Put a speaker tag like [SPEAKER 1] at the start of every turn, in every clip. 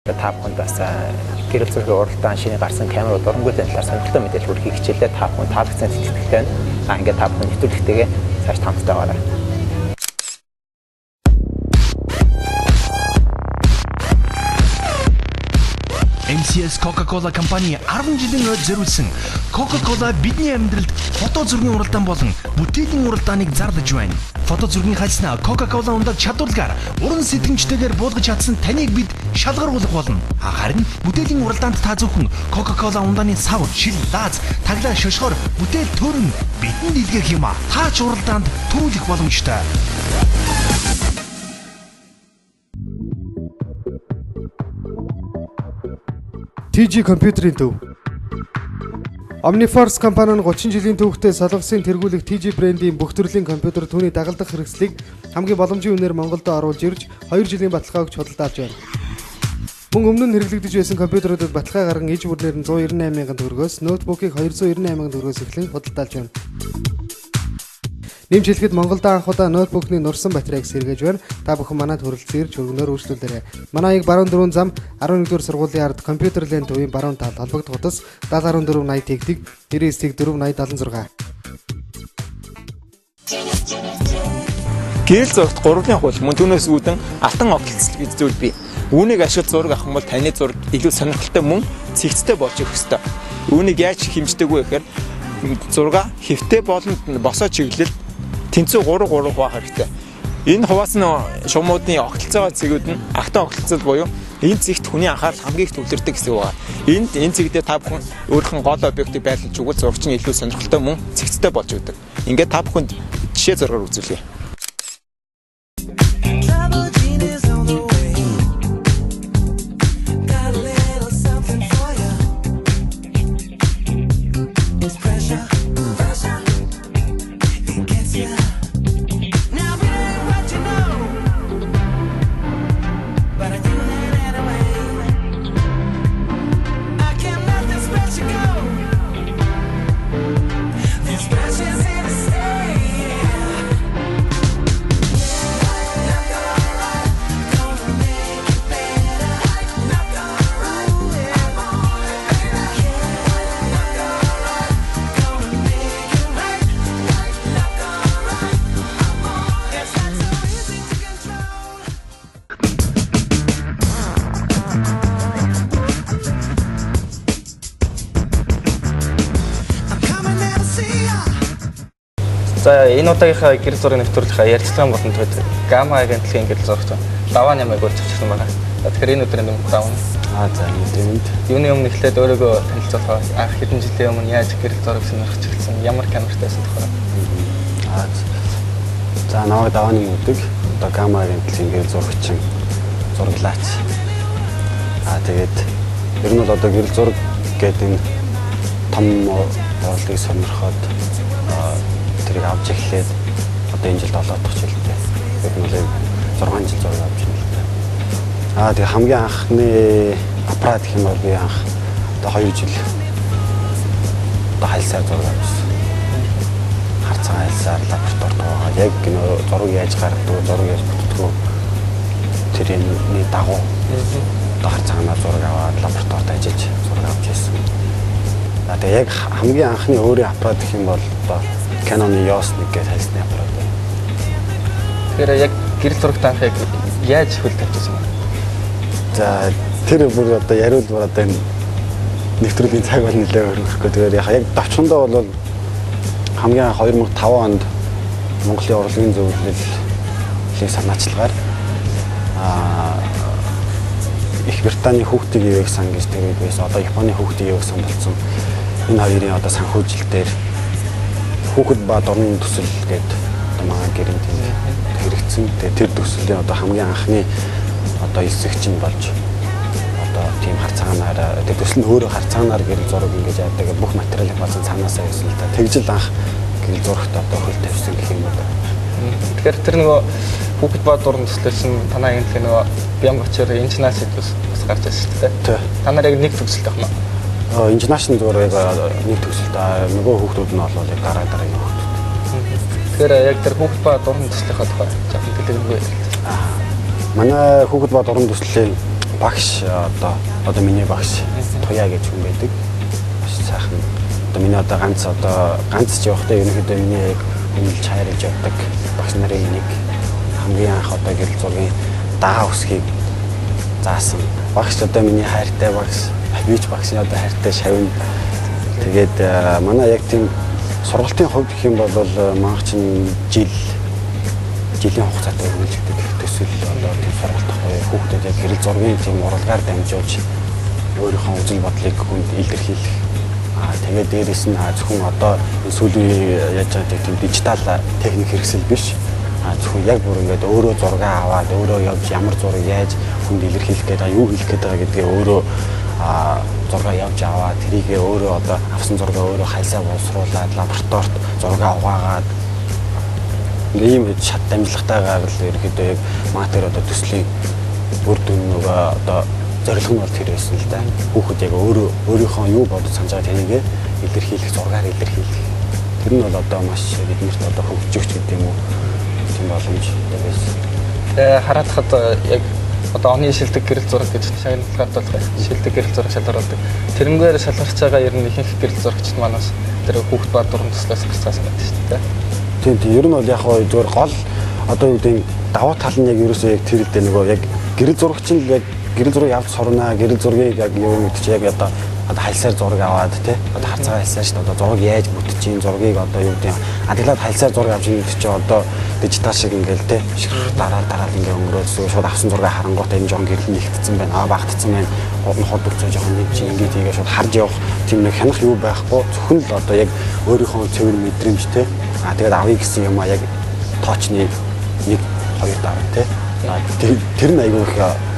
[SPEAKER 1] Та бүхэнд бас гэрэл зургийн уралдаан шинэ гарсан камерууд урамгүй талаар сонирхолтой мэдээлэл хүргэхийг хичээлээ. Та бүхэн таалагдсан сэтгэлтэй байна. А ингээд та бүхэн нэвтрүүлэгтэйгээ цааш хамтдаа байгаарай.
[SPEAKER 2] MCS Coca-Cola компани 10 жилийн ойд зориулсан Coca-Cola бидний амьдралд фото зургийн уралдаан болон бүтээлийн уралдааныг зарлаж байна. Фото зургийн хальснаа Coca-Cola ундаг чадварлагаар уран сэтгэмжтэйгээр буулгаж чадсан таныг бид шалгаруулах болно. Харин бүтээлийн уралдаанд та зөвхөн Coca-Cola ундааны сав, шил, лааз, таглаа, шошгоор бүтээл төрн бидэнд илгээх юм а. Та ч уралдаанд төрүүлэх боломжтой.
[SPEAKER 3] TG компьютерийн төв. Omniforce компани нь 30 жилийн түүхтэй Солонгосын тэргүүлэх TG брендийн бүх төрлийн компьютер түүний дагалдах хэрэгслийг хамгийн боломжийн үнээр Монголд оруулж ирж 2 жилийн баталгаа өгч худалдаа авч байна. Мөн өмнө нь хэрэглэгдэж байсан компьютеруудад баталгаа гарган иж бүрнээр нь 198 мянган төгрөгөөс ноутбукийг 298 мянган төгрөгөөс эхлэн худалдаалж байна. Нэмж хэлэхэд Монголд анх удаа ноутбукны нурсан батарейг сэргээж байна. Та бүхэн манад хүрэлцэн ирж хөргөнөөр үйлчлүүлээрэй. Манай аяг баруун дөрвөн зам 11-р сургуулийн ард компьютер лен төвийн баруун талд холбогдох утас 70 14 80 тэгдэг 99 тэг 4 80 76.
[SPEAKER 1] Гэрэл зурагт гурван хууль мөн түүнээс үүдэн алтан огтлцол гэж зүйл бий. Үүнийг ашиглаж зураг авах юм бол таны зураг илүү сонирхолтой мөн цэгцтэй болж өгөх ёстой. Үүнийг яаж хэмждэг вэ гэхээр зургаа хэвтэй болон босоо чиглэлд тэнцүү 3 3 хуваах хэрэгтэй. Энэ хуваасан шумуудын огтлцоогоо цэгүүд нь агтан огтлцол буюу энэ цэгт хүний анхаарал хамгийн их төвлөрдөг гэсэн үг байна. Энд энэ цэгдээ та бүхэн өөрийнхөө гол объектыг байрлуулж өгвөл зураг чинь илүү сонирхолтой мөн цэгцтэй болж өгдөг. Ингээд та бүхэнд жишээ зургаар үзүүлье.
[SPEAKER 4] За энэ удаагийнхаа гэрэл зургийн нэвтрүүлгийн ярилцлагын болон тойд Гамма агентлагийн гэрэл зурагч Даваа Нямайг урьж авчирсан байна. Тэгэхээр энэ өдрийн өмнө Даваа.
[SPEAKER 5] За энэ өдрийн мэнд.
[SPEAKER 4] Юуны өмнө эхлээд өөрийгөө танилцуулах. Анх хэдэн жилийн өмнө яаж гэрэл зураг сонирхож эхэлсэн, ямар камертай байсан тухай.
[SPEAKER 5] За намайг Даваа Ням гэдэг. Одоо Гамма агентлагийн гэрэл зурагчин, зураглаач. Тэгээд ер нь бол одоо гэрэл зураг гэдэг энэ том урлагийг сонирхоод тэрийг авч эхлээд одоо энэ жил 7 дахь жилдээ. Тэр нь бол 6 жил зураг авч байна л да. Тэгээ хамгийн анхны аппарат гэх юм бол би анх одоо 2 жил одоо хальсаар зураг авчихсан. Хар цагаан хальсаар лабораторид байгаа. Яг нөө зураг яаж гаргадаг, зураг яаж бүтдэг тэрний дагуу одоо хар цагаанаар зураг аваад лабораторид ажиллаж зураг авч ирсэн. Тэгээ яг хамгийн анхны өөрийн аппарат гэх юм бол одоо Canon-ы EOS 1 гэж хальсны аппарат байна.
[SPEAKER 4] Тэгэхээр яг гэрэл зурагт анх яг яаж хөл тавьчихсан бэ?
[SPEAKER 5] За тэр бүр одоо яриул одоо энэ нэвтрүүлгийн цаг бол нэлээд өргөхгүй. Тэгэхээр яг давчхондоо бол хамгийн анх 2005 онд Монголын урлагийн зөвлөлийн санаачлагаар Их Британий хүүхдийн ивээх сан гэж тэр үед байсан. Одоо Японы хүүхдийн ивээх сан болсон. Энэ хоёрын одоо санхүүжилт дээр хүүхэд ба дуран төсөл гээд одоо манай гэрээнд хэрэгцсэн. Тэгээ тэр төслийн одоо хамгийн анхны одоо эсэгч нь болж одоо тийм хар цагаанаар тэр төсөл нь өөрөө хар цагаанаар гэрэл зураг ингэж яадаг бүх материалыг болсон цаанаасаа явсан л та. Тэгжил анх гэрэл зурагт одоо хөл тавьсан гэх юм уу.
[SPEAKER 4] Тэгэхээр тэр нөгөө хүүхэд ба дуран төслөөс нь танай агентлагийн нөгөө Бямбачаар International бас гарч ирсэн шүү дээ. Та нар яг нэг төгсөлтэй байна уу?
[SPEAKER 5] International зүгээр яг нэг төгсөлтэй. Нөгөө хүүхдүүд нь бол яг дараа дараагийн хүүхдүүд.
[SPEAKER 4] Тэгэхээр яг тэр хүүхэд ба дуран төслийнхаа тухай жоохон дэлгэрэнгүй ярилцъя.
[SPEAKER 5] Манай хүүхэд ба дуран төслийн Багш одоо миний багш Туяа гэж хүн байдаг. Маш сайхан. Одоо миний одоо ганц ч явахдаа ерөнхийдөө миний яг үнэлж хайрлаж явдаг багш нарын нэг хамгийн анх одоо гэрэл зургийн дагаа өсгийг заасан. Багш одоо миний хайртай багш, би ч багшийн одоо хайртай шавь. Тэгээд манай яг тийм сургалтын хувьд гэх юм бол манайх чинь жилийн хугацаатай үргэлжлэдэг төсөл одоо тийм сургалт ахгүй хүүхдэд яг гэрэл зургийн тийм урлагаар дамжуулж өөрийнхөө үзэл бодлыг хүнд илэрхийлэх. Тэгээд дээрэс нь зөвхөн одоо энэ сүүлийн яаж байгаа тийм дижитал техник хэрэгсэл биш. Зөвхөн яг бүр ингээд өөрөө зураг аваад өөрөө явж ямар зураг яаж хүнд илэрхийлэх гээд байгаа, юу хэлэх гээд байгаа гэдгээ өөрөө зураг явж аваад тэрийгээ өөрөө одоо авсан зургаа өөрөө хальсаа боловсруулад лабораторид зураг угаагаад ингээ ийм шат дамжлагтайгаар л ерөнхийдөө яг матер одоо төслийн үр дүн нөгөө одоо зорилго нь бол тэр байсан л да. Хүүхэд яг өөрөө өөрийнхөө юу бодож санаж байгаа тэрийгээ илэрхийлэх, зургаар илэрхийлэх. Тэр нь бол одоо маш биднэрт одоо хөгжигч гэдэг юм уу тийм боломж байсан.
[SPEAKER 4] Тэгээ хараад хад яг одоо оны шилдэг гэрэл зураг гэж шагналгаад болох шилдэг гэрэл зураг шалгаруулдаг. Тэрнгээр шалгарч байгаа ер нь ихэнх гэрэл зурагчид манаас тэр хүүхэд ба дуран төслөөс гарцаасан байдаг шүү дээ.
[SPEAKER 5] Тийм тийм. Ер нь бол яг хоо зүгээр гол одоо юу гэдэг давуу тал нь яг ерөөсөө яг тэр л дээ нөгөө яг гэрэл зурагч нь яг гэрэл зураг явж сурнаа, гэрэл зургийг яг юу гэдэг чи яг одоо хальсаар зураг аваад тий одоо харцгаа хальсаар шүү дээ одоо зураг яаж бүтэж чинь зургийг одоо юу гэдэг адаглаад хальсаар зураг авч гэдэг чи одоо дижитал шиг ингээл тий дараа ингээ өнгөрөөд шууд авсан зургийг харангуут энэ жоон гэрэл нэгтцсэн байна, багтцсан байна, хот үлцээ жоон нэг чи ингээд хийгээ шууд харж явах тийм нэг хянах юу байхгүй зөвхөн л одоо яг өөрийнхөө цэвэр мэдрэмж тий тэгээд авъя гэсэн юм а яг тоочны 1 2 дараа тий тэр нь айгүй их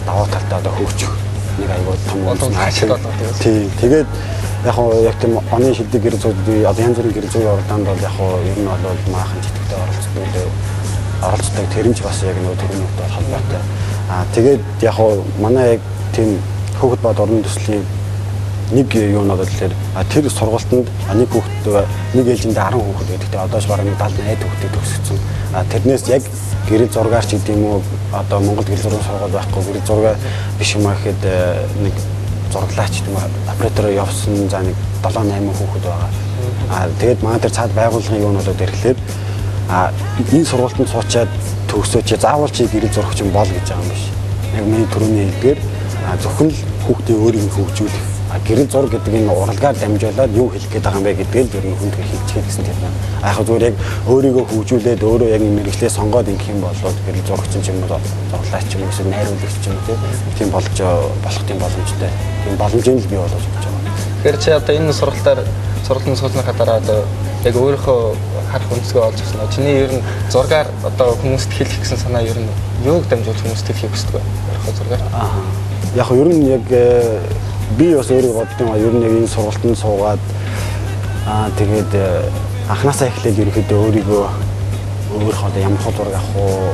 [SPEAKER 5] давуу талтай одоо хөгжих нэг айгүй том
[SPEAKER 4] ашиг болгодог.
[SPEAKER 5] Тий. Тэгээд яг хоо яг тийм оны шилдэг гэрэл зураг одоо янз бүрийн гэрэл зургийн уралдаанд бол яг хоо ер нь бол maaхан читгтэй оролцдог. Оролцдог тэр нь ч бас яг нөгөө төрийн нөхдөд холбоотой. Тэгээд яг хоо манай яг тийм хүүхэд ба дуран төслийн нэг юу нь бол тэгэхээр тэр сургалтанд нэг хүүхэд нэг ээлжиндээ 10 хүүхэд байдаг. Тэгээ одоо ч бараг 70 80 хүүхдийг төгсгөцсөн. Тэрнээс яг гэрэл зургаар ч гэдэг юм уу одоо Монголд гэрэл зургийн сургууль байхгүй гэрэл зураг биш юм аа гэхэд нэг зураглаач гэдэг юм оператор явсан за нэг 7 8 хүүхэд байгаа. Тэгээд манай тэр цаад байгууллагын юу нь болоод ирэхлээр энэ сургалтанд суучаад төгсөөч заавал чи гэрэл зурагч юм бол гэж байгаа юм биш. Яг миний түрүүний хэлдгээр зөвхөн л хүүхдийн өөрийг нь хөгжүүлэх. Гэрэл зураг гэдэг энэ урлагаар дамжуулаад юу хэлэх гээд байгаа юм бэ гэдгийг л ер нь хүнд хэлчихээ гэсэн тийм байна. Яг зүгээр яг өөрийгөө хөгжүүлээд өөрөө яг мэргэжлээ сонгоод ингэх юм бол гэрэл зурагч юм уу зурлаач юм уу эсвэл найруулагч юм уу тийм болж болох тийм боломжтой. Тийм боломжийг л бий болгож өгч байгаа.
[SPEAKER 4] Тэгэхээр чи одоо энэ сургалтаар сургалтын сууцныхаа дараа одоо яг өөрийнхөө харах өнцгөө олж авсан. Чиний ер нь зургаар одоо хүмүүст хэлэх гэсэн санаа ер нь юуг дамжуулж хүмүүст хэлэхийг хүсдэг вэ? Өөрийнхөө зургаар.
[SPEAKER 5] Яг ер нь яг би бас өөрөө боддог юм а ер нь яг энэ сургалтанд суугаад тэгээд анханасаа эхлээд ерөнхийдөө өөрийгөө өөрийнхөө одоо ямар хол зураг авах уу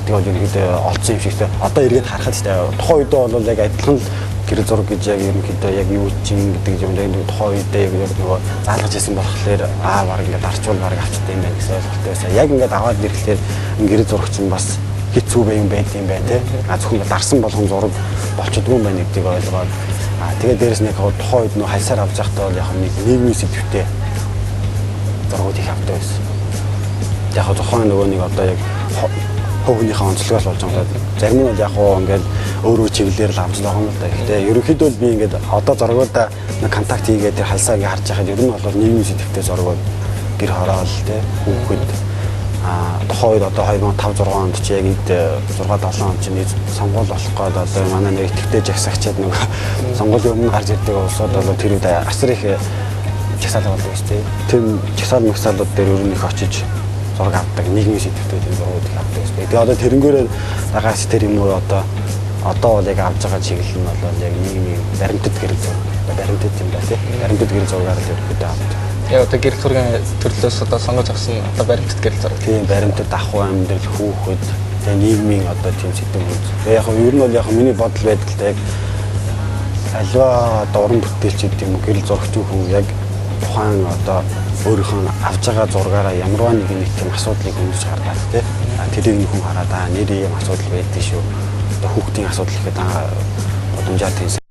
[SPEAKER 5] гэдэг бол ерөнхийдөө олцсон юм шигтэй. Одоо эргээд харахад ч тухайн үедээ бол яг адилхан л гэрэл зураг гэж яг ерөнхийдөө яг юу чинь гэдэг юм яг тухайн үедээ яг нөгөө заалгаж исэн болохоор бараг ингээд дарчвал бараг авчтай юм байна гэсэн ойлголттой байсан. Яг ингээд аваад ирэхлээр гэрэл зураг чинь бас хэцүү бай юм байд юм байна те. Зөвхөн дарсан болгон зураг болчихдгүй юм байна гэдгийг ойлгоод тэгээд дээрэс нь яг тухайн үед нөө хальсаар авч байхдаа бол яг нэг нийгмийн сэдвтэй зургууд их авдаг байсан. Яг тухайн нөгөө нэг одоо яг хувь хүнийхээ онцлогоос болж байгаа юм. Зарим нь бол яг хоо ингээд өөрөө чиглэлээр л авч байгаа юм л да. Гэхдээ ерөнхийдөө би ингээд одоо зургуудаа нэг контакт хийгээд тэр хальсаа ингээд харж байхад ер нь бол нийгмийн сэдвтэй зургууд гэр хороол те хүүхэд тухайн үед одоо 2005 6 онд чи яг эд 6 7 онд чи нэг сонгуул болох гээд одоо манай нэг итгэвтэй жагсагчаад нэг сонгуулийн өмнө гарч ирдэг улсууд бол тэр үед асар их жагсаал болдог шүү дээ. Тэр жагсаал магсаалууд дээр өөр нь их очиж зураг авдаг, нийгмийн сэдвтэй тийм зургууд их авдаг шүү дээ. Тэгээ одоо тэрнгээрээ дагаас тэр юм уу одоо бол яг авж байгаа чиглэл нь бол яг нийгмийн баримтат гэрэл зураг, баримтат юм да тий. Баримтат гэрэл зургаар л ерөнхийдөө авдаг.
[SPEAKER 4] Яг одоо гэрэл зургийн төрлөөс одоо сонгож авсан одоо баримтат гэрэл зураг.
[SPEAKER 5] Тийм баримтат ахуй амьдрал хүүхэд тэгээ нийгмийн одоо тийм сэдв үз. Тэгээ яг ер нь бол яг миний бодол байдаг л да яг альва одоо уран бүтээлч гэдэг юм уу гэрэл зурагч хүн яг тухайн одоо өөрийнхөө авж байгаа зургаараа ямарваа нэг тийм асуудлыг хөндөж гаргаад тий. Тэрийг хүн хараад нэр ийм асуудал байдаг шүү. Одоо хүүхдийн асуудал гэхэд Удамжаар тийм